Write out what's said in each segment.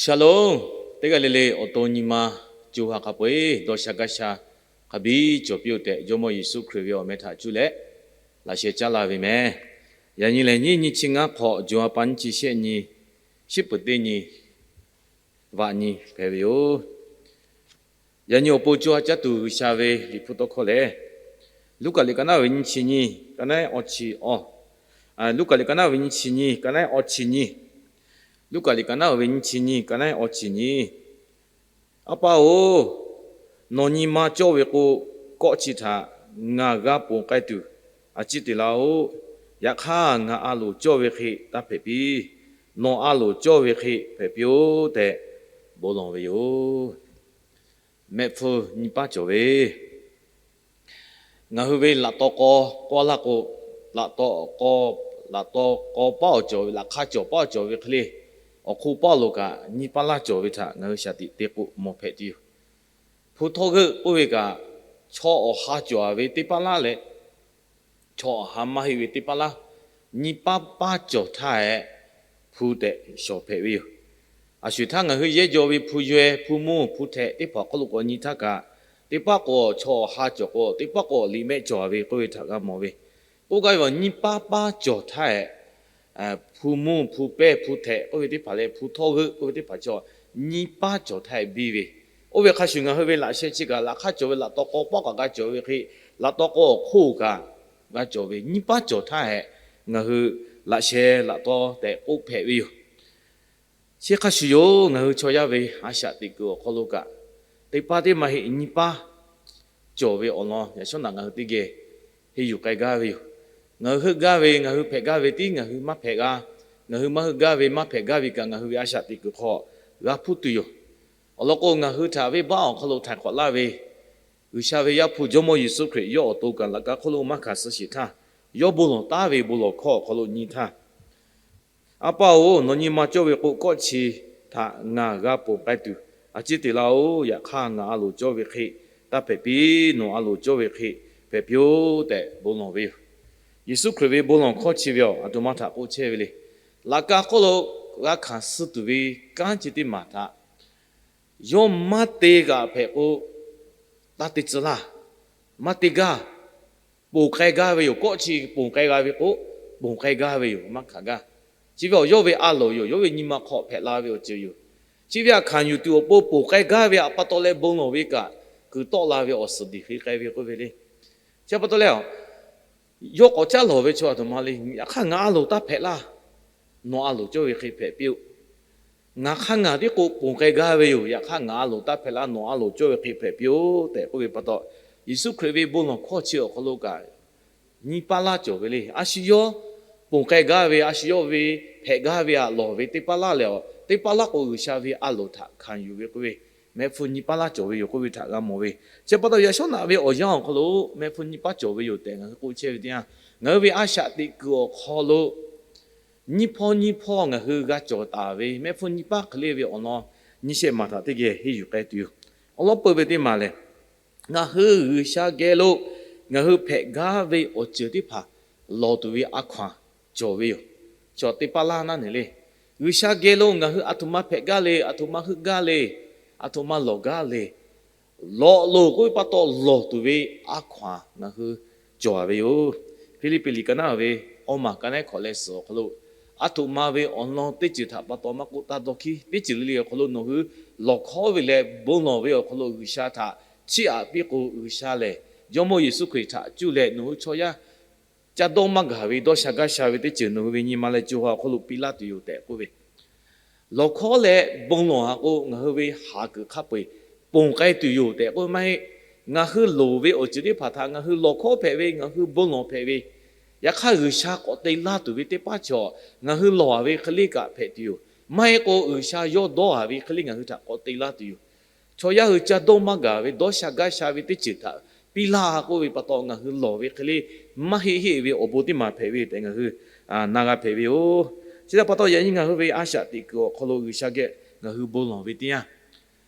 Shalom. Teˇ g'aˇ le le awˬ to nyi ma co ha hk'a peu-eˬ dawˇ sha gaˇ sha hk'a biˇ cawˬ piˇ-oˆ tehꞈ, Jawˇmawˇ Yeˍsuˆ Hkriꞈ ve awˬ meh htaꞈ cuˇ leh laꞈ sheh caˉ laˇ ve meh. Yaꞈ nyi lehˬ, nyiˇ nyi chi ngaˇ hk'awꞈ, jawˬ ha pa nyiˇ chi shehˆ nyi, shiˉ peuˍ teˇ nyi, vaꞈ nyi hpehꞈ ve yoˬ. Yaꞈ nyi awˬ pon co ha caˇ tuˬ G'uiˬsha ve Liꞈ hpu tawˇ hkawˇ lehˬ, Luˉkaꞈ liꞈ ka naˉ ve nyiˇ chi nyiˇ, ka naˉ awˇ chi awˇ, Luˉkaꞈ liꞈ ka naˉ ve nyiˇ chi nyiˇ, ka naˉ awˇ chi nyiˇ, Luˉkaꞈ liꞈ ka naˉ ve nyiˇ chi nyiˇ, ka naˉ awˇ chi nyiˇ. A pa-oˬ, nawˬ nyi ma cawˇ ve k'o, kawˆ chi htaꞈ ngaˬ g'a ponˬ k'ai tuˬ a ciˉ te laˇ-oˆ. Yaꞈ hk'aˇ, ngaˬ a loˍ cawˇ ve hk'e taˇ hpehꞈ piˇ. Nawˬ a loˍ cawˇ ve hk'e hpehꞈ piˇ-oˆ tehꞈ bon lawˬ ve yoˬ. Mehˆ hpfuhˇ nyiˇ paˉ cawˬ ve, ngaˬ hui ve laꞈ taw k'aw k'awˇ laˇ k'o, laꞈ taw k'aw, laꞈ taw k'aw paˉ awˬ cawˬ ve, laꞈ hk'aˇ cawˬ paˉ awˬ cawˬ ve hk'e le, awˬ hk'oˆ paˉ lo kaꞈ nyiˇ paˉ laˇ cawˬ ve htaꞈ ngaˬ hui shaˍ tiꞈ te k'o mawˬ hpehꞈ tuˬ yoˬ. Hpu htawˇ g'euˆ k'oˆ ve kaꞈ, chaw awˬ ha cawˬ ve teˇ paˉ laˇ leh, chaw awˬ ha maˇ heˆ ve teˇ paˉ laˇ, nyiˇ paˉ paˇ cawˬ htaˇ hehꞈ, hpu tehꞈ shawˍ hpehꞈ ve yoˬ. A shuˍ htaˇ ngaˬ hui yehˇ jaw ve hpu yaweh, hpu mvuhˇ, hpu htehꞈ teˇ hpaˍ hk'oˆ lo k'awꞈ nyi htaˇ kaꞈ, teˇ paˉ k'o chaw awˬ ha cawˬ k'o, teˇ paˉ k'o liꞈ mehˆ cawˬ ve k'oˆ ve htaꞈ g'a mawˬ ve. K'oˆ gaˇ ve awˬ nyiˇ paˉ paˇ cawˬ htaˇ hehꞈ, hpu mvuhˇ, hpu pehˇ, hpu htehꞈ k'oˆ ve teˇ hpaˍ leh hpu htawˇ g'euˆ k'oˆ ve teˇ hpaˍ chaw nyiˇ paˉ cawˬ htaˇ hehꞈ biˇ ve. Oˇ ve hk'a shuˍ ngaˬ hui ve laꞈ sheh chi kaꞈ laꞈ hk'aˇ cawˬ ve laꞈ taw k'aw paˉ kaꞈ g'a cawˬ ve hk'e, laꞈ taw k'aw awˬ hk'oˆ kaꞈ g'a cawˬ ve, nyiˇ paˉ cawˬ htaˇ hehꞈ ngaˬ hui laꞈ sheh laꞈ taw tehꞈ k'oˆ hpehꞈ ve yoˬ. Chi hk'a shuˍ yoˬ, ngaˬ hui chaw yaˇ ve a shaꞈ teꞈ kuiˬ awˬ hk'aw lo kaꞈ, teˇ paˉ teˇ ma heˆ nyiˇ paˉ cawˬ ve awˬ lawn yaꞈ shawˉ naꞈ ngaˬ hui teˇ geh henˇ yuˬ k'ai gaˇ ve yoˬ. Ngaˬ hui heuˆ gaˇ ve, ngaˬ hui hpehꞈ gaˇ ve tiˉ ngaˬ hui maˇ hpehꞈ g'a. Ngaˬ hui maˇ heuˆ gaˇ ve maˇ hpehꞈ gaˇ ve kaꞈ ngaˬ hui ve a shaꞈ teꞈ kuiˬ hk'aw g'a hpuˇ tuˬ yoˬ. Awˬ lawn k'o, ngaˬ hui htaꞈ venˇbaˆ awˬ hk'aw lo htaiˍ hk'awꞈ laˇ ve G'uiˬsha ve Yaˇ hpu Jawˇmawˇ Yeˍsuˆ Hkriꞈ yawˇ awˬ to kaꞈ laꞈ ka hk'oˆ lo maˇ hkanˍ suh sheˍ htaˇ, yawˇ bon lawˬ taˉ ve bon lawˬ hkawˇ awˬ hk'aw lo nyi htaˇ, A pa-oˬ, nawˬ nyi ma cawˇ ve k'o, kawˆ chi htaꞈ ngaˬ g'a ponˬ k'ai tuˬ a ciˉ te laˇ-oˆ. Yaꞈ hk'aˇ, ngaˬ a loˍ cawˇ ve hk'e taˇ hpehꞈ piˇ. Nawˬ a loˍ cawˇ ve hk'e hpehꞈ piˇ-oˆ tehꞈ bon lawˬ ve yoˬ. Yeˍsuˆ Hkriꞈ ve bon lawˬ hkawˇ chi ve awˬ, aˬ htoꞈ ma htaꞈ k'oˆ chehˇ ve le. Laꞈ ka hk'oˆ lo g'a hkanˍ suh tuˬ ve kanˉ chi teˇ maˬ htaꞈ yawˇ maˇ te g'aꞈ hpehꞈ k'o, taˇ te tcuh laˇ. Maˇ te gaˇ. Ponˬ k'ai gaˇ ve yoˬ. Kawˆ chi ponˬ k'ai g'a ve k'o, ponˬ k'ai gaˇ ve yoˬ. Maˇ hkanˍ gaˇ. Chi ve awˬ yawˇ ve a loˍ yoˬ. Yawˇ ve nyi ma hk'aw hpehꞈ la ve awˬ ceuˬ yoˬ. Chi ve htaꞈ hkanˍ yuˬ tuˬ awˬ pon ponˬ k'ai gaˇ ve htaꞈ pa taw leh bon lawˬ ve kaꞈ, kuiˬ tawˆ la ve awˬ suhˍ diˬ hk'e k'ai ve k'oˆ ve le. Chi pa taw leh, yawˇ k'awꞈ caˉ lawˬ ve chaw aˬ htoꞈ ma le. Yaꞈ hk'aˇ, ngaˬ a loˍ taˇ hpehꞈ laˇ. Nawˬ a loˍ cawˇ ve hk'e hpehꞈ piˇ-oˆ. Ngaˬ hk'aˇ ngaˬ tiˉ k'o ponˬ k'ai gaˇ ve yoˬ. Yaꞈ hk'aˇ, ngaˬ a loˍ taˇ hpehꞈ laˇ. Nawˬ a loˍ cawˇ ve hk'e hpehꞈ piˇ-oˆ tehꞈ k'oˆ ve pa taw, Yeˍsuˆ Hkriꞈ ve bon lawˬ hkawˇ chi awˬ hk'aw lo kaꞈ nyiˇ paˉ laˇ cawˬ ve le. A shu yawˇ ponˬ k'ai gaˇ ve, a shu yawˇ ve hpehꞈ gaˇ ve htaꞈ lawˬ ve teˇ paˉ laˇ leh, teˇ paˉ laˇ k'o G'uiˬsha ve a loˍ htaꞈ hkanˍ yuˬ ve k'oˆ ve, mehˆ hpfuhˇ nyiˇ paˉ laˇ cawˬ ve yoˬ k'oˆ ve htaꞈ g'a mawˬ ve. Chi pa taw, yaꞈ shawˉ naꞈ ve awˬ yanˇ awˬ hk'aw lo mehˆ hpfuhˇ nyiˇ paˉ cawˬ ve yoˬ tehꞈ ngaˬ hui k'oˆ chehˇ ve teˇ yanˇ, ngaˬ hui ve a shaꞈ teꞈ kuiˬ awˬ hk'aw lo nyiˇ hpawˇ nyiˇ hpawˇ ngaˬ hui g'a cawˬ taˍ ve mehˆ hpfuhˇ nyiˇ paˉ hk'e le ve awˬ lawn nyiˇ shehˆ maˬ htaꞈ teˇ geh henˇ yuˬ k'ai tuˬ yoˬ. Awˬ lawn peuˬ ve teˇ maˬ lehˬ, ngaˬ hui G'uiˬsha geh lo ngaˬ hui hpehꞈ gaˇ ve awˬ ceuˬ teˇ hpaˍ lawˬ tuˬ ve a hkaw-anˬ cawˬ ve yoˬ. Chaw teˇ paˉ laˇ naˉ neˬ le. G'uiˬsha geh lo ngaˬ hui aˬ htoꞈ ma hpehꞈ gaˇ le, aˬ htoꞈ ma heuˆ gaˇ le, aˬ htoꞈ ma lawˬ gaˇ le, lawˬ loˬ k'oˆ ve pa taw lawˬ tuˬ ve a hkaw-anˬ ngaˬ hui cawˬ ve yoˬ. Hpiˇliˇpiˆ liꞈ ka naˉ ve awˇ maˬ ka naˉ hkawꞈ leh suhˍ awˬ hk'aw lo, aˬ htoꞈ ma ve awˬ lawn teˇ ceuˬ htaꞈ pa taw maˇ k'oˆ, taˇ dawˇ hkiˉ. Teˇ ceuˬ le le awˬ hk'aw lo nawˬ hui lawˬ hkawˉ ve leh bon lawˬ ve awˬ hk'aw lo G'uiˬsha htaꞈ chiˇ aꞈ piˇ k'o, G'uiˬsha lehˬ Jawˇmawˇ Yeˍsuˆ Hkriꞈ htaꞈ cuˇ leh nawˬ hui chaw yaˇ caˇ dawˇ maˇ gaˬ ve dawˇ sha gaˇ sha ve teˇ ceuˬ nawˬ hui ve nyi ma leh co ha awˬ hk'aw lo piˇ laˇ tuˬ yoˬ tehꞈ k'oˆ ve. Lawˬ hkawˉ leh bon lawˬ ha k'o, ngaˬ hui ve haˍ kuiˬ hk'a peu-eˬ ponˬ k'ai tuˬ yoˬ tehꞈ k'oˆ ve maˇ heˆ. Ngaˬ hui loˍ ve awˬ ceuˬ teˇ hpaˍ htaꞈ ngaˬ hui lawˬ hkawˉ hpehꞈ ve, ngaˬ hui bon lawˬ hpehꞈ ve, yaꞈ hk'aˇ G'uiˬsha k'awꞈ te laˇ tuˬ ve teˇ paˉ chaw ngaˬ hui lawˬ-a ve hk'e le kaꞈ hpehꞈ tuˬ yoˬ. Maˇ heˆ k'o, G'uiˬsha yawˇ dawˇ-a ve hk'e le ngaˬ hui htaꞈ k'awꞈ te laˇ tuˬ yoˬ. Chaw yaˇ hui caˇ dawˇ maˇ gaˬ ve dawˇ sha gaˇ sha ve teˇ ceuˬ htaꞈ piˇ laˇ k'oˆ ve pa taw, ngaˬ hui lawˬ ve hk'e le maˇ heˆ heˆ ve awˬ bon teˇ maˬ hpehꞈ ve tehꞈ ngaˬ hui na g'a hpehꞈ ve yoˬ. Chi htaꞈ pa taw, yaꞈ nyi ngaˬ hui ve a shaꞈ teꞈ kuiˬ awˬ hk'aw lo G'uiˬsha geh ngaˬ hui bon lawˬ ve teˇ yanˇ,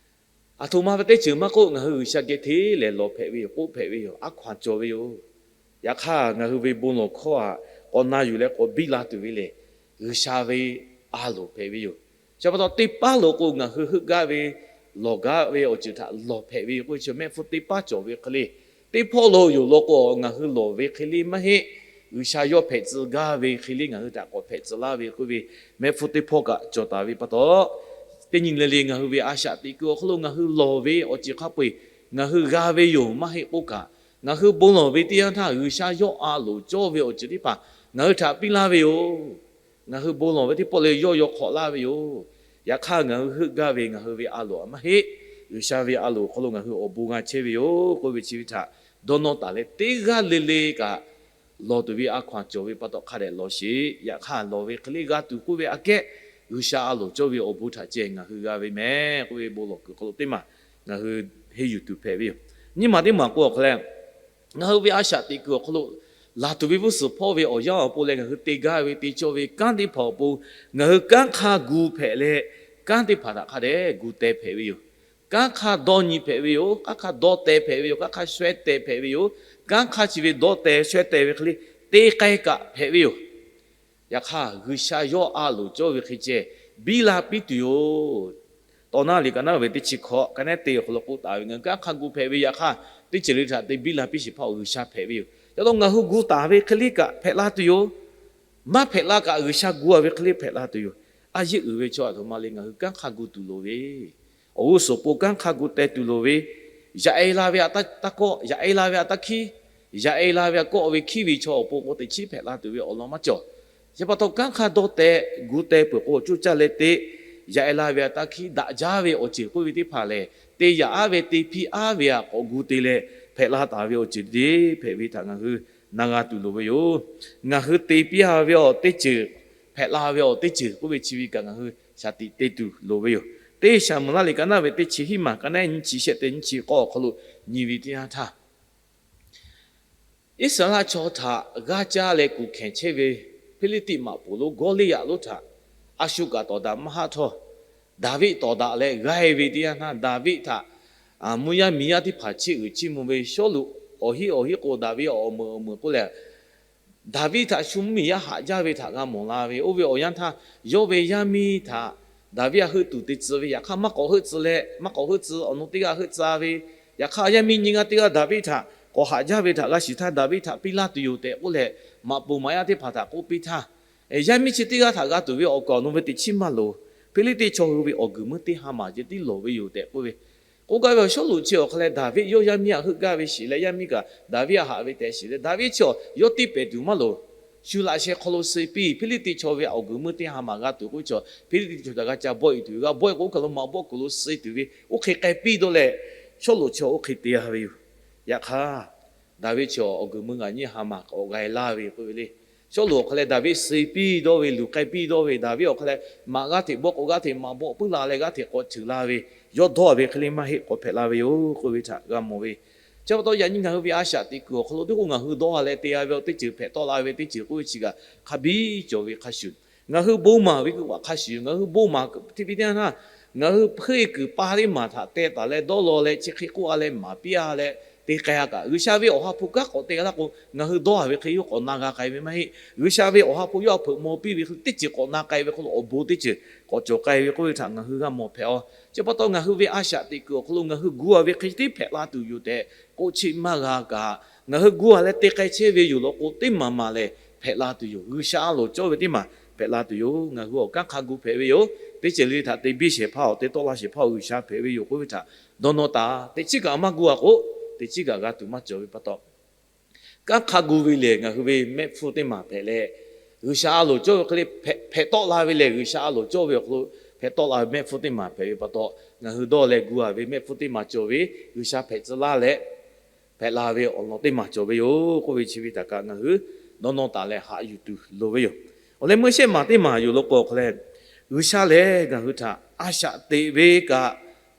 aˬ htoꞈ ma ve teˇ ceuˬ maˇ k'oˆ, ngaˬ hui G'uiˬsha geh hteˇ lehˬ lawˬ hpehꞈ ve yoˬ, k'oˆ hpehꞈ ve yoˬ, a hkaw-anˬ cawˬ ve yoˬ. Yaꞈ hk'aˇ, ngaˬ hui ve bon lawˬ hkawˇ htaꞈ k'awꞈ na yuˬ leh k'awꞈ biˇ la tuˬ ve lehˬ, G'uiˬsha ve a loˍ hpehꞈ ve yoˬ. Chi pa taw teˇ paˉ lo k'o ngaˬ hui heuˆ gaˇ ve, lawˬ gaˇ ve awˬ ceuˬ htaꞈ lawˬ hpehꞈ ve yoˬ k'oˆ ve chi mehˆ hpfuhˇ teˇ paˉ cawˬ ve hk'e le. Teˇ hpawˇ lo yoˬ law k'o ngaˬ hui lawˬ ve hk'e le maˇ heˆ. G'uiˬsha yawˇ hpehꞈ tcuh gaˇ ve hk'e le ngaˬ hui htaꞈ k'awꞈ hpehꞈ tcuh laˇ ve k'oˆ ve mehˆ hpfuhˇ teˇ hpawˇ kaꞈ cawˬ taˍ ve pa taw, teˇ nyi le le ngaˬ hui ve a shaꞈ teꞈ kuiˬ awˬ hk'aw lo ngaˬ hui lawˬ ve awˬ ceuˬ hk'a peu-eˬ ngaˬ hui g'a ve yoˬ maˇ heˆ k'oˆ kaꞈ, ngaˬ hui bon lawˬ ve teˇ yanˇ htaˇ G'uiˬsha yawˇ a loˍ cawˇ ve awˬ ceuˬ teˇ hpaˍ ngaˬ hui htaꞈ piˇ laˇ ve yoˬ. Ngaˬ hui bon lawˬ ve teˇ pawˆ leh yawˇ yaw hk'awꞈ laˇ ve yoˬ. Yaꞈ hk'aˇ ngaˬ hui heuˆ gaˇ ve ngaˬ hui ve a loˍ maˇ heˆ. G'uiˬsha ve a loˍ awˬ hk'aw lo ngaˬ hui awˬ bon g'a chehˇ ve yoˬ k'oˆ ve chi ve htaꞈ dawˇ nawˇ taˍ leh teˇ g'aˇ le le kaꞈ lawˬ tuˬ ve a hkaw-anˬ cawˬ ve pa taw hk'a dehꞈ lawˬ sheˍ. Yaꞈ hk'aˇ lawˬ ve hk'e le g'a tuˬ k'oˆ ve aꞈ kehˉ G'uiˬsha a loˍ cawˇ ve awˬ bon htaꞈ ceh ngaˬ hui g'a ve mehˍ k'oˆ ve bon lawˬ kuiˬ hk'aw lo teˇ maˬ ngaˬ hui henˇ yuˬ tuˬ hpehꞈ ve yoˬ. Nyiˇ maˬ teˇ maˬ k'o awˬ hk'aw leh ngaˬ hui ve a shaꞈ teꞈ kuiˬ awˬ hk'aw lo laˬ tuˬ ve g'uˇ suhˍ hpawˇ ve awˬ yanˇ awˬ pon leh ngaˬ hui te gaˇ ve te cawˇ ve kanˉ teˇ hpaˍ awˬ pon ngaˬ hui kanˉ hk'a gu hpehꞈ leh, kanˉ teˇ hpaˍ htaꞈ hk'a dehꞈ gu teh hpehꞈ ve yoˬ. Kanˉ hk'a dawˇ nyi hpehꞈ ve yoˬ. Kanˉ hk'a dawˇ teh hpehꞈ ve yoˬ. Kanˉ hk'a shawehˇ teh hpehꞈ ve yoˬ. Kanˉ hk'a chi ve dawˇ teh shawehˇ teh ve hk'e le te k'ai kaꞈ hpehꞈ ve yoˬ. Yaꞈ hk'aˇ G'uiˬsha yawˇ a loˍ cawˇ ve hk'e ceh biˇ la piˇ tuˬ yoˬ. Tawˇ naˉ liꞈ ka naˉ ve teˇ chi hkawꞈ ka naˉ te awˬ hk'aw lo k'oˆ taˍ ve, ngaˬ hui kanˉ hk'a gu hpehꞈ ve yaꞈ hk'aˇ, teˇ ceuˬ le htaꞈ te biˇ la piˇ sheˍ hpaˇ G'uiˬsha hpehꞈ ve yoˬ. Ca taw ngaˬ hui gu taˍ ve hk'e le kaꞈ hpehꞈ la tuˬ yoˬ. Maˇ hpehꞈ la kaꞈ G'uiˬsha gu-a ve hk'e le hpehꞈ la tuˬ yoˬ. A yeˇ uiˍ ve chaw a htoꞈ ma le ngaˬ hui kanˉ hk'a gu tuˬ loˍ ve, awˬ g'uˇ suhˍ awˬ pon kanˉ hk'a gu teh tuˬ loˍ ve, yaꞈ e la ve aꞈ taˇ kawˆ, yaꞈ e la ve aꞈ taˇ hkiˉ, yaꞈ e la ve aꞈ kawˆ ve hkiˉ ve chaw awˬ pon k'o teꞈ chiˉ hpehꞈ la tuˬ ve awˬ lawn maˇ cawˬ. Chi pa taw kanˉ hk'a dawˇ teh gu teh peuˬ k'o coˇ caˇ leh te, yaꞈ e la ve aꞈ taˇ hkiˉ, daꞈ jaˇ ve awˬ ceuˬ k'oˆ ve teˇ hpaˍ lehˬ, te yaꞈ aˉ ve te hpiˇ aˉ ve aꞈ k'awꞈ gu te leh hpehꞈ la taˍ ve awˬ ceuˬ te hpehꞈ ve htaꞈ ngaˬ hui na g'a tuˬ loˍ ve yoˬ. Ngaˬ hui te piˇ-a ve awˬ teˇ ceuˬ, hpehꞈ la ve awˬ teˇ ceuˬ k'oˆ ve chi ve kaꞈ ngaˬ hui shaˍ tiꞈ te tuˬ loˍ ve yoˬ. Teˇ Saˍmo-eˍlaˆ liꞈ ka naˉ ve teˇ chi hiˉ maˬ ka naˉ nyiˇ chi shehˆ te nyiˇ chi k'awˇ awˬ hk'aw lo nyi ve teˇ yanˇ htaˇ, Iˉsaˍreˍlaˆ chaw htaꞈ g'aˇ caˇ leh kuˬ hkehˬ chehˇ ve Hpiˇliˇtiˆ maꞈ poˍ lonˉ Gawˇliˇyaꞈ lonˉ htaꞈ a shu kaꞈ tawˍ daꞈ maˇ haˆ htawˇ, Daˍviˆ tawˍ daꞈ leh g'aˇ ve teˇ yanˇ htaˇ, Daˍviˆ htaꞈ mvuhˇ yaˇ miˬ yaˇ teˇ hpaˍ chiˇ uiˍ chiˇ mvuh ve Sawˉluꞈ awˬ hinˉ awˬ hinˉ k'o Daˍviˆ awˬ meuꞈ awˬ meuꞈ k'oˆ leh, Daˍviˆ htaꞈ shu mvuhˇmiˬ yaˇ haꞈ jaˇ ve htaꞈ g'a mawˬ la ve. Oˇ ve awˬ yanˇ htaˇ yawˇ ve yaˇ miˇ htaꞈ Daˍviˆ htaꞈ heuˆ tuˬ te tcuh ve, yaꞈ hk'aˇ maˇ k'awꞈ heuˆ tcuh leh, maˇ k'awꞈ heuˆ tcuh awˬ nu teˇ g'aˇ heuˆ tcuh ve. Yaꞈ hk'aˇ yaˇ miˇ nyiˇ g'aˇ teˇ g'aˇ Daˍviˆ htaꞈ k'awꞈ haꞈ jaˇ ve htaꞈ g'a shiˍ htaˇ Daˍviˆ htaꞈ piˇ laˇ tuˬ yoˬ tehꞈ k'oˆ leh, maꞈ poˍ maꞈ yaˇ teˇ hpaˍ htaꞈ k'oˆ piˇ htaˇ, yaˇ miˇ chi teˇ g'aˇ htaꞈ g'a tuˬ ve awˬ kaˍ awˬ nu ve teꞈ chiˉ maˇ loˍ. Hpiˇliˇtiˆ chaw hui ve awˬ guiˬ meuˇ teˇ ha maˬ ceh tiˉ lawˬ ve yoˬ tehꞈ k'oˆ ve. K'oˆ gaˇ ve awˬ Sawˉluꞈ chi awˬ hk'a leh Daˍviˆ yawˇ yaˇ miˇ htaꞈ heuˆ gaˇ ve shiˍ leh, yaˇ miˇ kaꞈ Daˍviˆ htaꞈ haꞈ ve tehꞈ shiˍ leh, Daˍviˆ chi awˬ yawˇ tiˇ pehˍ tuˬ maˇ loˍ. Shu laꞈ sheh hk'aw lo suh piˇ, Hpiˇliˇtiˆ chaw ve awˬ guiˬ meuˇ teˇ ha maˬ g'a tuˬ k'oˆ ve chaw, Hpiˇliˇtiˆ chaw htaꞈ g'a ca bawˆ e tuˬ ve, g'a bawˆ e k'o oˇ kaˬ lo maꞈ bawˆ kuiˬ lo suh tuˬ ve, oˇ hk'e k'ai piˇ dawˇ leh, Sawˉluꞈ chi awˬ oˇ hk'e te g'a ve yoˬ. Yaꞈ hk'aˇ, Daˍviˆ chi awˬ guiˬ meuˇ ngaˬ nyiˇ ha maˬ k'awꞈ g'a e laˇ ve k'oˆ ve le. Sawˉluꞈ awˬ hk'a leh Daˍviˆ suh piˇ dawˇ ve, luˬ k'ai piˇ dawˇ ve, Daˍviˆ awˬ hk'a leh maꞈ g'aˇ hteꞈ bawˆ k'o g'aˇ hteꞈ maꞈ bawˆ puiˉ la leh g'aˇ hteꞈ k'awꞈ ceuˬ la ve, yawˇ dawˇ ve hk'e le maˇ heˆ k'awꞈ hpehꞈ la ve yoˬ k'oˆ ve htaꞈ g'a mawˬ ve. Chi pa taw yaꞈ nyi ngaˬ hui ve a shaꞈ teꞈ kuiˬ awˬ hk'aw lo teˇ k'o ngaˬ hui dawˇ leh te g'a ve awˬ teˇ ceuˬ hpehꞈ tawˆ la ve teˇ ceuˬ k'oˆ ve chi kaꞈ hk'a biˇ cawˬ ve hk'a shuˍ, ngaˬ hui bon maˍ ve k'o kaꞈ hk'a shuˍ, ngaˬ hui bon maˍ teˇ hpaˍ teˇ yanˇ htaˇ, ngaˬ hui hpeˇ kuiˬ pa teˇ maˬ htaꞈ teh taˍ leh dawˇ law leh chi hk'e k'oˆ a leh maˍ piˇ a leh te k'ai a kaꞈ, G'uiˬsha ve awˬ ha hpu kanˉ k'awꞈ te g'a laˇ k'o, ngaˬ hui dawˇ a ve hk'e yawˇ k'awꞈ na g'a k'ai ve maˇ heˆ. G'uiˬsha ve awˬ ha hpu yawˇ htaꞈ hpeuꞈ maw piˇ ve hk'e teˇ ceuˬ k'awꞈ na k'ai ve hk'aw lo awˬ bon teˇ ceuˬ k'awꞈ cawˬ k'ai ve k'oˆ ve htaꞈ ngaˬ hui g'a mawˬ hpehꞈ a. Chi pa taw ngaˬ hui ve a shaꞈ teꞈ kuiˬ awˬ hk'aw lo ngaˬ hui gu a ve hk'e tiˉ hpehꞈ la tuˬ yoˬ tehꞈ k'oˆ cheˇ maˇ g'a kaꞈ, ngaˬ hui gu a leh te k'ai chehˇ ve yoˬ law k'o teˇ maˬ maˬ lehˬ hpehꞈ la tuˬ yoˬ. G'uiˬsha a loˍ cawˇ ve teˇ maˬ hpehꞈ la tuˬ yoˬ. Ngaˬ hui awˬ kanˉ hk'a gu hpehꞈ ve yoˬ. Teˇ ceuˬ le htaꞈ te biˇ shehˍ hpaˇ awˬ, te tawˆ la shehˍ hpaˇ awˬ G'uiˬsha hpehꞈ ve yoˬ k'oˆ ve htaꞈ dawˇ nawˇ taˍ. Teˇ chiˉ kaꞈ maˇ gu a k'o, teˇ chiˉ kaꞈ g'a tuˬ maˇ cawˬ ve pa taw, kanˉ hk'a gu ve lehˬ ngaˬ hui ve mehˆ hpfuhˇ teˇ maˬ hpehꞈ leh, G'uiˬsha a loˍ cawˇ ve hk'e le hpehꞈ tawˆ la ve lehˬ, G'uiˬsha a loˍ cawˇ ve awˬ hk'aw lo hpehꞈ tawˆ la ve mehˆ hpfuhˇ teˇ maˬ hpehꞈ ve pa taw, ngaˬ hui dawˇ leh gu a ve mehˆ hpfuhˇ teˇ maˬ cawˬ ve, G'uiˬsha hpehꞈ tcuh laˇ leh hpehꞈ la ve awˬ lawn teˇ maˬ cawˬ ve yoˬ k'oˆ ve chi ve htaꞈ kaꞈ ngaˬ hui dawˇ nawˇ taˍ leh haꞈ yuˬ tuˬ loˍ ve yoˬ. Awˬ leh meuˇ shehˆ maˬ teˇ maˬ yoˬ law k'o awˬ hk'a leh, G'uiˬsha lehˬ ngaˬ hui htaꞈ a shaꞈ teꞈ ve kaꞈ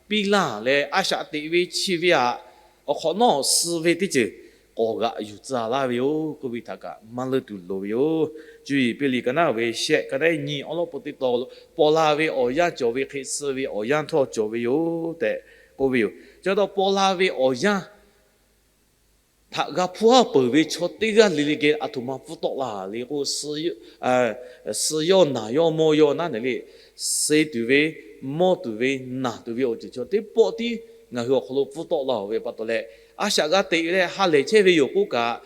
piˇ laˇ leh, a shaꞈ teꞈ ve chi ve aꞈ awˬ hk'awꞈ nawˉ suh ve teˇ ceuˬ k'awꞈ g'aꞈ yuˬ tcuh laˇ ve yoˬ k'oˆ ve htaꞈ kaꞈ maˇ leuˆ tuˬ loˍ ve yoˬ. Cuˇ yiˍ piˇ liꞈ ka naˉ ve shehˆ ka naˉ nyi awˉ lawˉ pon teˇ taw lo, paw la ve awˬ yanˇ cawˬ ve hk'e suh ve awˬ yanˇ htawˇ cawˬ ve yoˬ tehꞈ k'oˆ ve yoˬ. Chi pa taw paw la ve awˬ yanˇ htaꞈ g'a hpuˇ haˉ peuˬ ve chaw teˇ g'aˇ le le geh aˬ htoꞈ ma pfuhˇ tawˆ la le k'o, suh yawˇ naˬ yawˇ mawˇ yawˇ naˉ neˬ le, suh tuˬ ve, mawˇ tuˬ ve, naˬ tuˬ ve awˬ ceuˬ chaw teˇ pawˆ tiˉ ngaˬ hui awˬ hk'aw lo pfuhˇ tawˆ la-oˬ ve pa taw leh, a shaꞈ g'a teꞈ leh ha lehˬ chehˇ ve yoˬ k'oˆ kaꞈ,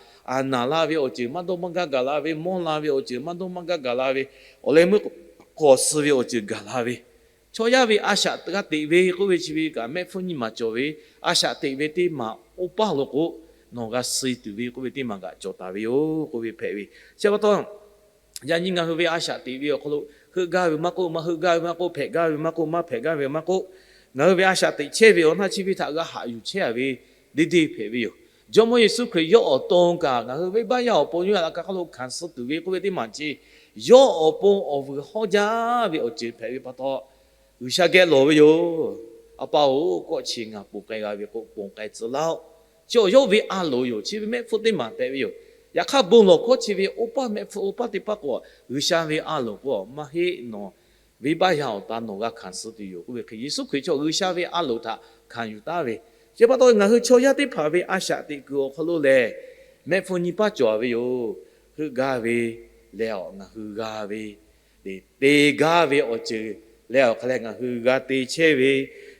naˬ la ve awˬ ceuˬ maˇ dawˇ maˇ gaˇ gaˬ la ve, mawˇ la ve awˬ ceuˬ maˇ dawˇ maˇ gaˇ gaˬ la ve, awˬ leh meuˇ k'awꞈ suh ve awˬ ceuˬ gaˬ la ve, chaw yaˇ ve a shaꞈ g'a teꞈ ve k'oˆ ve chi ve kaꞈ mehˆ hpfuhˇ nyiˇ maˬ cawˬ ve, a shaꞈ teꞈ ve teˇ maˬ oˇ paˇ lo k'o, nawˬ g'a suh tuˬ ve k'oˆ ve teˇ maˬ kaꞈ cawˬ taˍ ve yoˬ k'oˆ ve hpehꞈ ve. Chi pa taw, yaꞈ nyi ngaˬ hui ve a shaꞈ teꞈ ve awˬ hk'aw lo, heuˆ gaˇ ve maˇ k'oˆ, maˇ heuˆ gaˇ ve maˇ k'oˆ, hpehꞈ gaˇ ve maˇ k'oˆ, maˇ hpehꞈ gaˇ ve maˇ k'oˆ, ngaˬ hui ve a shaꞈ teꞈ chehˇ ve awˬ naˆ chi ve htaꞈ g'a haꞈ yuˬ chehˇ a ve deˇ deˇ hpehꞈ ve yoˬ. Jawˇmawˇ Yeˍsuˆ Hkriꞈ yawˇ awˬ to kaꞈ ngaˬ hui venˇbaˆ yaˇ awˬ pon yawˇ a laꞈ ka hk'aˇ lo hkanˍ suh tuˬ ve k'oˆ ve teˇ maˬ chi, yawˇ awˬ pon awˬ vuiˬ hawˉ jaˇ ve awˬ ceuˬ hpehꞈ ve pa taw, G'uiˬsha geh lawˬ ve yoˬ. A pa-oˬ, kawˆ chi ngaˬ ponˬ k'ai g'a ve k'o, ponˬ k'ai tcuh laˇ-oˆ. Chi awˬ yawˇ ve a loˍ yoˬ. Chi ve mehˆ hpfuhˇ teˇ maˬ hpehꞈ ve yoˬ. Yaꞈ hk'aˇ, bon lawˬ hkawˇ chi ve oˇ paˇ mehˆ hpfuhˇ oˇ paˇ teˇ paˇ k'o, G'uiˬsha ve a loˍ k'o, maˇ heˆ, nawˬ venˇbaˆ yaˇ awˬ ta nawˬ g'a hkanˍ suh tuˬ yoˬ k'oˆ ve hk'e, Yeˍsuˆ Hkriꞈ chaw G'uiˬsha ve a loˍ htaꞈ hkanˍ yuˬ taˉ ve. Chi pa taw, ngaˬ hui chaw yaˇ teˇ hpaˍ ve a shaꞈ teꞈ kuiˬ awˬ hk'aw lo lehˬ, mehˆ hpfuhˇ nyiˇ paˉ cawˬ ve yoˬ. Heuˆ gaˇ ve leh awˬ ngaˬ hui g'a ve, te gaˇ ve awˬ ceuˬ leh awˬ hk'a leh ngaˬ hui g'a te chehˇ ve,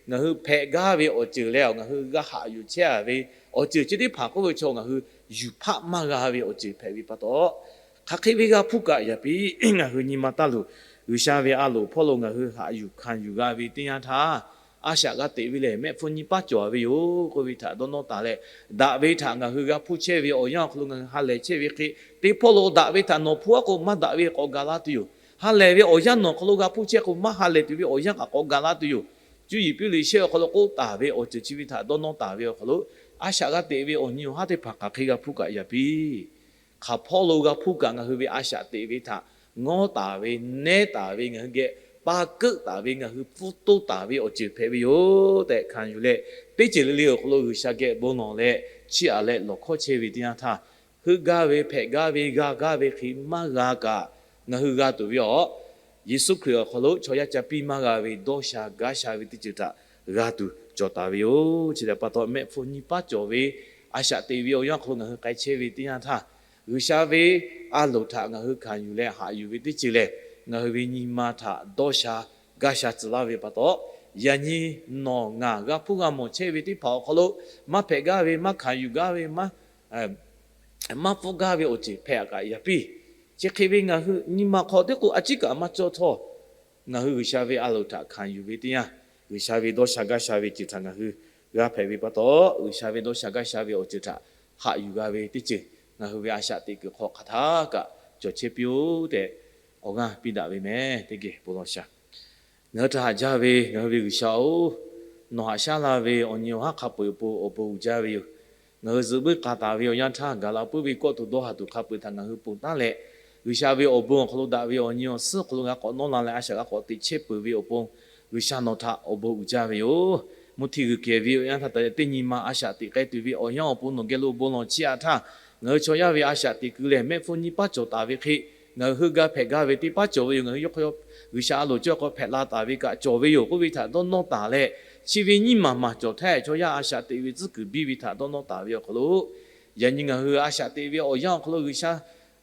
ngaˬ hui hpehꞈ gaˇ ve awˬ ceuˬ leh awˬ ngaˬ hui g'a haꞈ yuˬ chehˇ a ve awˬ ceuˬ chi teˇ hpaˍ k'oˆ ve chaw ngaˬ hui yuˬ hpaˆ maˇ g'a ve awˬ ceuˬ hpehꞈ ve pa taw, hk'aˬ hk'e ve g'a hpuˇ kaꞈ yaꞈ piˇ. Ngaˬ hui nyi ma taˇ luˬ. G'uiˬsha ve a loˍ hpawˇ lo ngaˬ hui haꞈ yuˬ hkanˍ yuˬ g'a ve teˇ yanˇ htaˇ, a shaꞈ g'a teꞈ ve lehˬ, mehˆ hpfuhˇ nyiˇ paˉ cawˬ ve yoˬ k'oˆ ve htaꞈ dawˇ nawˇ taˍ leh, daꞈ ve htaꞈ ngaˬ hui g'a hpuˇ chehˇ ve awˬ yanˇ awˬ hk'aw lo ngaˬ hui ha lehˬ chehˇ ve hk'e, teˇ hpawˇ lo daꞈ ve htaꞈ nawˬ hpuˇ aˉ k'o, maˇ daꞈ ve k'awꞈ gaˬ la tuˬ yoˬ. Ha lehˬ ve awˬ yanˇ nawˬ hk'aw lo g'a hpuˇ chehˇ k'o, maˇ ha lehˬ tuˬ ve awˬ yanˇ kaꞈ k'awꞈ gaˬ la tuˬ yoˬ. Cuˇ yiˍ piˇ liꞈ shehˆ awˬ hk'aw lo k'oˆ taˍ ve awˬ ceuˬ chi ve htaꞈ dawˇ nawˇ taˍ ve awˬ hk'aw lo, a shaꞈ g'a teꞈ ve awˬ nyi awˬ haˉ teˇ hpaˍ hk'aˬ hk'e g'a hpuˇ kaꞈ yaꞈ piˇ. Hk'aˬ hpawˇ lo g'a hpuˇ kaꞈ ngaˬ hui ve a shaꞈ teꞈ ve htaꞈ ngawˉ taˍ ve, nehˉ taˍ ve, ngaˬ hui geh pa keuˆ taˍ ve, ngaˬ hui pfuhˇ toˇ taˍ ve awˬ ceuˬ hpehꞈ ve yoˬ tehꞈ hkanˍ yuˬ leh, teˇ ceuˬ le le awˬ hk'aw lo G'uiˬsha geh bon lawˬ leh, chiˇ aꞈ leh lawˬ hkawˇ chehˇ ve teˇ yanˇ htaˇ, heuˆ gaˇ ve, hpehꞈ gaˇ ve, g'a gaˇ ve hk'e maˇ g'a kaꞈ, ngaˬ hui g'a tuˬ ve awˬ, Yeˍsuˆ Hkriꞈ awˬ hk'aw lo chaw yaˇ ca piˇ maˇ g'a ve dawˇ sha gaˇ sha ve teˇ ceuˬ htaꞈ g'a tuˬ cawˬ taˍ ve yoˬ. Chi htaꞈ pa taw, mehˆ hpfuhˇ nyiˇ paˉ cawˬ ve a shaꞈ teꞈ ve awˬ yanˇ awˬ hk'aw lo ngaˬ hui k'ai chehˇ ve teˇ yanˇ htaˇ, G'uiˬsha ve a loˍ htaꞈ ngaˬ hui hkanˍ yuˬ leh haꞈ yuˬ ve teˇ ceuˬ lehˬ, ngaˬ hui ve nyi ma htaꞈ dawˇ sha gaˇ sha tcuh laˇ ve pa taw, yaꞈ nyi nawˬ ngaˬ g'a hpuˇ g'a mawˬ chehˇ ve teˇ hpaˍ awˬ hk'aw lo, maˇ hpehꞈ gaˇ ve, maˇ hkanˍ yuˬ gaˇ ve, maˇ maˇ pfuhˇ gaˇ ve awˬ ceuˬ hpehꞈ kaꞈ yaꞈ piˇ. Chi hk'e ve ngaˬ hui nyi ma hk'aw teˇ k'o a ciˉ kaꞈ maˇ cawˇ htawˇ, ngaˬ hui G'uiˬsha ve a loˍ htaꞈ hkanˍ yuˬ ve teˇ yanˇ, G'uiˬsha ve dawˇ sha gaˇ sha ve ceuˬ htaꞈ ngaˬ hui g'a hpehꞈ ve pa taw, G'uiˬsha ve dawˇ sha gaˇ sha ve awˬ ceuˬ htaꞈ haꞈ yuˬ g'a ve teˇ ceuˬ ngaˬ hui ve a shaꞈ teꞈ kuiˬ hk'aw hk'aˬ htaˇ kaꞈ cawˬ chehˇ piˇ-oˆ tehꞈ, awˬ g'aˇ piˇ daꞈ ve meh. Teˇ geh bon lawˬ shaˍ. Ngaˬ hui htaꞈ haꞈ jaˇ ve ngaˬ hui ve G'uiˬsha-oˬ, nawˬ haꞈ shaˉ la ve awˬ nyi awˬ haˉ hk'a peu-eˬ awˬ pon awˬ bon uiˍ jaˇ ve yoˬ. Ngaˬ hui zuhꞈ muiˉ k'a taˍ ve awˬ yanˇ htaˇ, gaˬ la puiˉ ve kawˆ tuˬ dawˇ haˍ tuˬ hk'a peu-eˬ htaꞈ ngaˬ hui ponˬ taˉ leh, G'uiˬsha ve awˬ bon awˬ hk'aw lo daꞈ ve awˬ nyi awˬ suhˉ awˬ hk'aw lo g'a k'awꞈ nawˇ la leh a shaꞈ g'a k'awꞈ teꞈ chehˇ peuˬ ve awˬ pon, G'uiˬsha nawˬ htaꞈ awˬ bon uiˍ jaˇ ve yoˬ. Mvuhˇ htiˇ g'uiˬ kehˬ ve awˬ yanˇ htaˇ, teˇ nyi ma a shaꞈ teꞈ k'ai tuˬ ve awˬ yanˇ awˬ pon nawˬ geh lo bon lawˬ chiˇ aꞈ htaˇ, ngaˬ hui chaw yaˇ ve a shaꞈ teꞈ kuiˬ lehˬ, mehˆ hpfuhˇ nyiˇ paˉ cawˬ taˍ ve hk'e, ngaˬ hui heuˆ gaˇ hpehꞈ gaˇ ve teˇ paˉ cawˬ ve yoˬ. Ngaˬ hui yawˇ hk'aw G'uiˬsha a loˍ cawˇ hk'aw hpehꞈ la taˍ ve kaꞈ cawˬ ve yoˬ k'oˆ ve htaꞈ dawˇ nawˇ taˍ leh, chi ve nyiˇ maˬ maˬ cawˬ htaˇ, chaw yaˇ a shaꞈ teꞈ ve tcuhˉ kuiˬ biˇ ve htaꞈ dawˇ nawˇ taˍ ve awˬ hk'aw lo, yaꞈ nyi ngaˬ hui a shaꞈ teꞈ ve awˬ yanˇ awˬ hk'aw lo G'uiˬsha,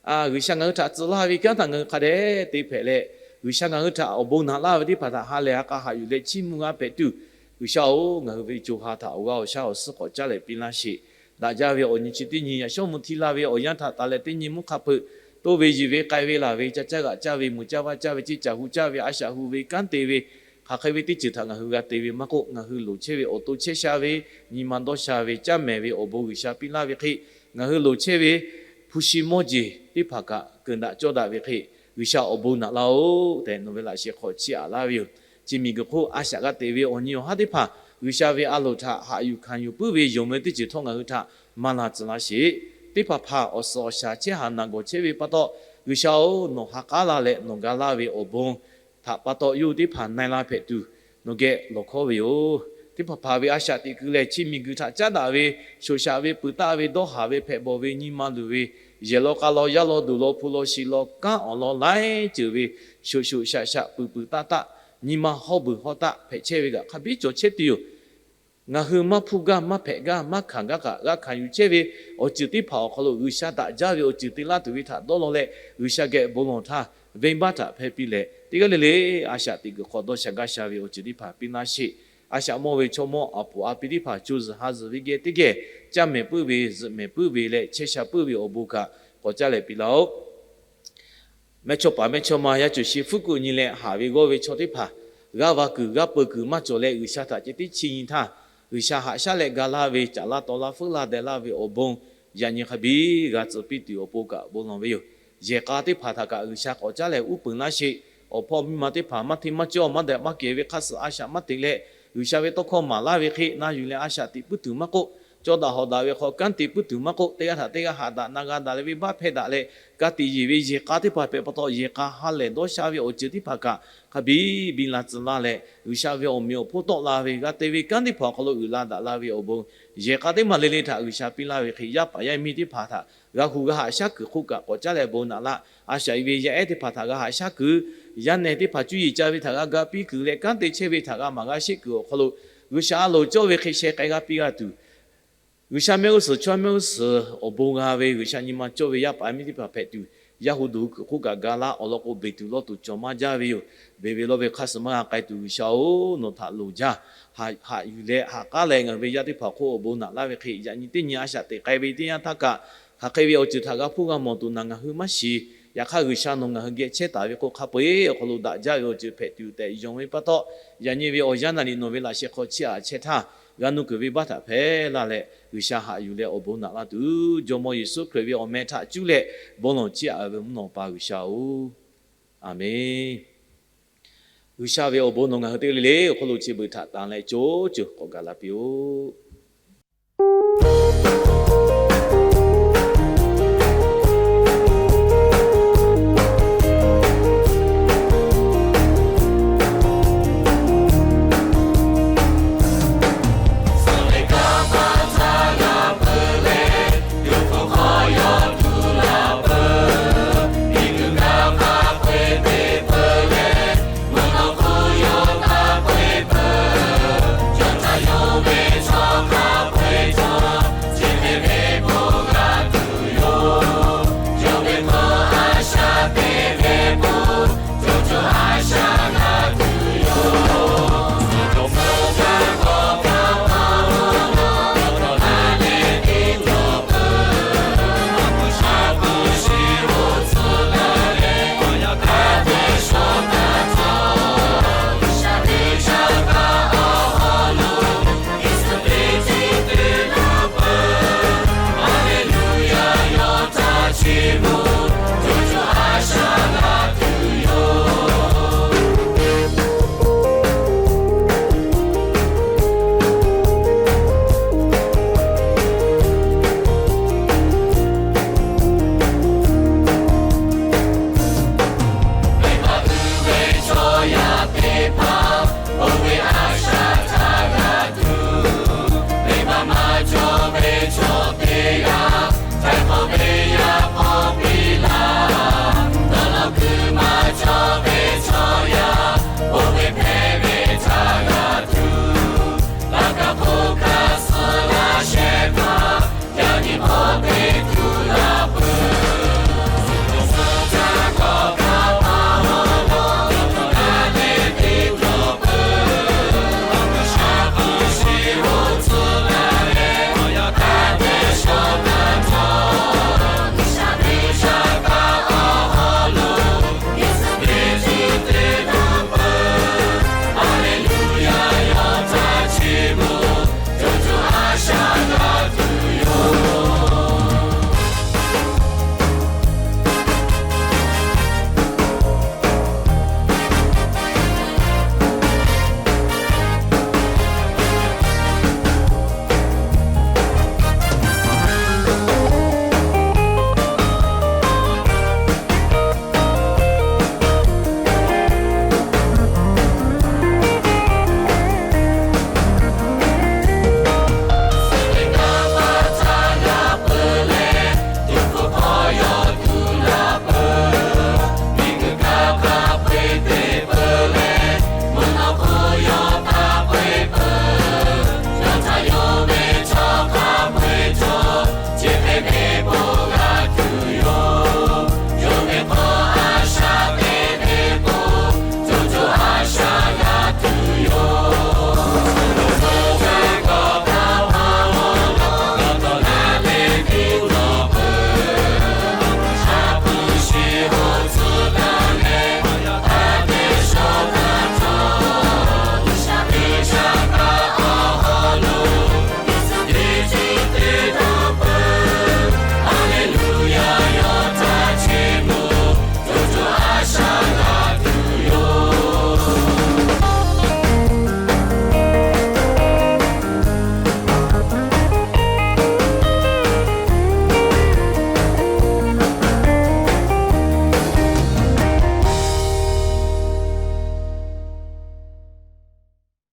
G'uiˬsha ngaˬ hui htaꞈ tcuh laˇ ve kanˉ htaꞈ ngaˬ hui hk'a dehꞈ te hpehꞈ leh, G'uiˬsha ngaˬ hui htaꞈ awˬ bon naꞈ laˇ ve teˇ hpaˍ htaꞈ ha lehˬ ha k'a haꞈ yuˬ leh chiˇ mvuh g'a hpehꞈ tuˬ, G'uiˬsha-oˬ, ngaˬ hui ve co ha htaꞈ awˬ g'aˇ awˬ shaˉ awˬ suhˉ k'awꞈ caˉ leh piˇ laˇ sheˍ. Daꞈ jaˇ ve awˬ nyi chi teˇ nyi yaꞈ shawˉ mvuh hti la ve awˬ yanˇ htaꞈ taˍ leh teˇ nyi mvuhˇ hk'a peu-eˬ, toˇ ve yiˬ ve k'ai ve laˬ ve, ca caˇ g'aꞈ caˇ ve, muiˬ caˇ vaˇ caˇ ve, ceˇ caˬ hu caˇ ve, kanˉ te ve, hk'aˬ hk'e ve teˇ ceuˬ htaꞈ ngaˬ hui g'a te ve maˇ k'oˆ, ngaˬ hui loˍ chehˇ ve awˬ to chehˇ sha ve, nyi ma dawˇ sha ve, caˇ mehˍ ve awˬ bon G'uiˬsha piˇ laˇ ve hk'e, ngaˬ hui loˍ chehˇ ve hpu shi mawˇ jeˬ teˇ hpaˍ kaꞈ keunˍ daꞈ cawˇ daꞈ ve hk'e, G'uiˬsha awˬ bon naꞈ laˇ-oˆ tehꞈ nawˬ ve laꞈ sheh hk'aw chiˇ aꞈ laˇ ve yoˬ. Chi miˬguiˬ hk'oˆ a shaꞈ g'a teꞈ ve awˬ nyi awˬ haˉ teˇ hpaˍ G'uiˬsha ve a loˍ htaꞈ haꞈ yuˬ hkanˍ yuˬ puiˉ ve yonˍ ve teˇ ceuˬ htawˇ ngaˬ hui htaꞈ maˇ la tcuh laˇ sheˍ. Teˇ hpaˍ hpaˍ awˬ suhˍ awˬ shaˍ chehˇ haˍ naˬ gawˬ chehˇ ve pa taw, G'uiˬsha-oˬ, nawˬ ha k'aˉ la leh nawˬ ga laˇ ve awˬ bon htaꞈ pa taw, yawˇ hui teˇ hpaˍ na e la hpehꞈ tuˬ nawˬ geh lawˬ hkawˇ ve yoˬ. Teˇ hpaˍ hpaˍ ve a shaꞈ teꞈ kuiˬ lehˬ, chi miˬguiˬ htaꞈ caˉ daꞈ ve, shoꞈ shaꞈ ve, peuˬ taˆ ve, dawˇ haˍ ve, hpehꞈ bawˬ ve, nyi ma luˬ ve, yehˬ law k'a law, yaˇ law duˬ law, hpu law shi law, kanˉ awˬ lawn laiˉ ceuˬ ve, shoꞈ shoꞈ shaꞈ shaꞈ, peuˬ peuˬ taˆ taˆ, nyi ma hawˉ beuˬ hawˉ taˆ hpehꞈ chehˇ ve kaꞈ hk'a biˉ cawˬ chehˇ tuˬ yoˬ. ngaˬ hui maˇ hpuˇ gaˇ, maˇ hpehꞈ gaˇ, maˇ hkanˍ gaˇ kaꞈ g'a hkanˍ yuˬ chehˇ ve awˬ ceuˬ teˇ hpaˍ awˬ hk'aw lo G'uiˬsha daꞈ jaˇ ve awˬ ceuˬ te laˇ tuˬ ve htaꞈ dawˇ law leh, G'uiˬsha geh bon lawˬ htaˇ, venˇbaˆ htaꞈ hpeh piˇ leh, teˇ g'aˇ le le a shaꞈ teꞈ kuiˬ hk'aw dawˇ sha gaˇ sha ve awˬ ceuˬ teˇ hpaˍ piˇ laˇ sheˍ. A shaꞈ mawˇ ve chaw mawˇ a puˍ a pi teˇ hpaˍ co zuhˬ ha zuhˬ ve geh teˇ geh, caˇ mehˍ puiˉ ve, zuhꞈ mehˍ puiˉ ve leh chehˇ sha puiˉ ve awˬ bon kaꞈ k'awꞈ caˇ leh piˇ laˇ-oˆ. Mehˇchawˇpaˍ mehˇchawˇma yaˇ cawˬ shi hpfuhˇ kuˆ nyi leh haꞈ ve g'awˇ ve chaw teˇ hpaˍ, g'aˇ va kuiˬ g'aˇ peu kuiˬ maˇ cawˬ leh G'uiˬsha htaꞈ ceh tiˉ chiˇ nyi htaˇ, G'uiˬsha haꞈ shaˉ leh ga laˇ ve, caꞈ laˇ taw laˇ, feuˉ laˇ deh laˇ ve awˬ bon yaꞈ nyi hk'a biˇ g'a tcuh piˇ tuˬ awˬ pon kaꞈ bon lawˬ ve yoˬ. Yehˬ k'a teˇ hpaˍ htaꞈ kaꞈ G'uiˬsha k'awꞈ caˉ leh uˉ peunˍ laˇ sheˍ. Awˬ hpawˇ miˇ ma teˇ hpaˍ maˇ hteˇ maˇ cawˇ, maˇ daꞈ maˇ kehˬ ve hk'aˇ suh a shaꞈ maˇ teꞈ leh, G'uiˬsha ve tawˇ hkawˇ maˍ laˇ ve hk'e na yuˬ leh a shaꞈ teꞈ puiˉ tuˬ maˇ k'oˆ, cawˇ daꞈ hawˍ daꞈ ve hk'aw kanˉ te puiˉ tuˬ maˇ k'oˆ, teˇ g'aˇ htaꞈ teˇ g'aˇ haꞈ daꞈ na g'a daꞈ leh venˇbaˆ hpehˇ daꞈ leh, ka tiꞈ yeˬ ve yehˬ k'a teˇ hpaˍ hpehꞈ pa taw, yehˬ k'a ha lehˬ dawˇ sha ve awˬ ceuˬ teˇ hpaˍ kaꞈ hk'a biˇ biˇ la tcuh laˇ leh, G'uiˬsha ve awˬ meꞈ awˬ hponˇ tawˆ la ve g'a te ve kanˉ teˇ hpaˍ awˬ hk'aw lo uiˍ la daꞈ la ve awˬ bon, yehˬ k'a teˇ maˬ le le htaꞈ G'uiˬsha piˇ laˇ ve hk'e, yaˇ paˍ yaˇ miˇ teˇ hpaˍ htaꞈ g'a hu g'a haꞈ shaˉ kuiˬ hk'oˆ kaꞈ k'awꞈ caˉ leh bon naꞈ laˇ. A shaꞈ ve yaˇ ehˉ teˇ hpaˍ htaꞈ g'a haꞈ shaˉ kuiˬ, yaˇ nehˬ teˇ hpaˍ cuˇ yiˍ ca ve htaꞈ g'a ga piˇ kuiˬ leh, kanˉ te chehˇ ve htaꞈ g'a maˍ g'a sheˆ kuiˬ awˬ hk'aw lo, G'uiˬsha a loˍ cawˇ ve hk'e sheh k'ai g'a piˇ g'a tuˬ, G'uiˬsha mehˆ g'uˇ suhˍ chaw mehˆ g'uˇ suhˍ awˬ bon g'a ve G'uiˬsha nyi ma cawˇ ve yaˇ paˍ yaˇ miˇ teˇ hpaˍ hpehꞈ tuˬ, yaˇ hu duˬ kuiˬ hk'oˆ kaꞈ ga laˇ. Awˬ lawn k'o, beˬ tuˬ lawˇ tuˬ cawˬ maˇ jaˇ ve yoˬ. Beˬ ve lawˇ ve hk'aˇ suh maˇ g'a k'ai tuˬ, G'uiˬsha-oˬ, nawˬ htaꞈ loˍ jaˇ. Haꞈ yuˬ leh haꞈ k'aˉ leh ngaˬ hui ve yaˇ teˇ hpaˍ hk'oˆ awˬ bon naꞈ laˇ ve hk'e, yaꞈ nyi teˇ nyi a shaꞈ teꞈ k'ai ve teˇ yanˇ htaˇ kaꞈ, hk'aˬ hk'e ve awˬ ceuˬ htaꞈ g'a hpuˇ g'a mawˬ tuˬ naˬ ngaˬ hui maˇ shiˍ. Yaꞈ hk'aˇ, G'uiˬsha nawˬ ngaˬ hui geh chehˇ taˍ ve k'o, hk'a peu-eˬ awˬ hk'aw lo daꞈ jaˇ ve awˬ ceuˬ hpehꞈ tuˬ tehꞈ yonˍ ve pa taw, yaꞈ nyi ve awˬ yanˇ naˍ riˍ nawˬ ve laꞈ sheh hk'aw chiˇ aꞈ chehˇ htaˇ, g'a nuˇ kuiˬ venˇbaˆ htaꞈ hpehˇ laˇ leh, G'uiˬsha haꞈ yuˬ leh awˬ bon naꞈ laˇ tuˬ, Jawˇmawˇ Yeˍsuˆ Hkriꞈ ve awˬ meh htaꞈ cuˇ leh bon lawˬ chiˇ aꞈ ve mvuhˇ naw pa G'uiˬsha-oˬ, Aˍmenˇ. G'uiˬsha ve awˬ bon nawˬ ngaˬ hui teˇ g'aˇ le le awˬ hk'aw lo chi beuꞈ htaꞈ tanˍ leh co co k'awꞈ gaˬ la piˇ-oˆ.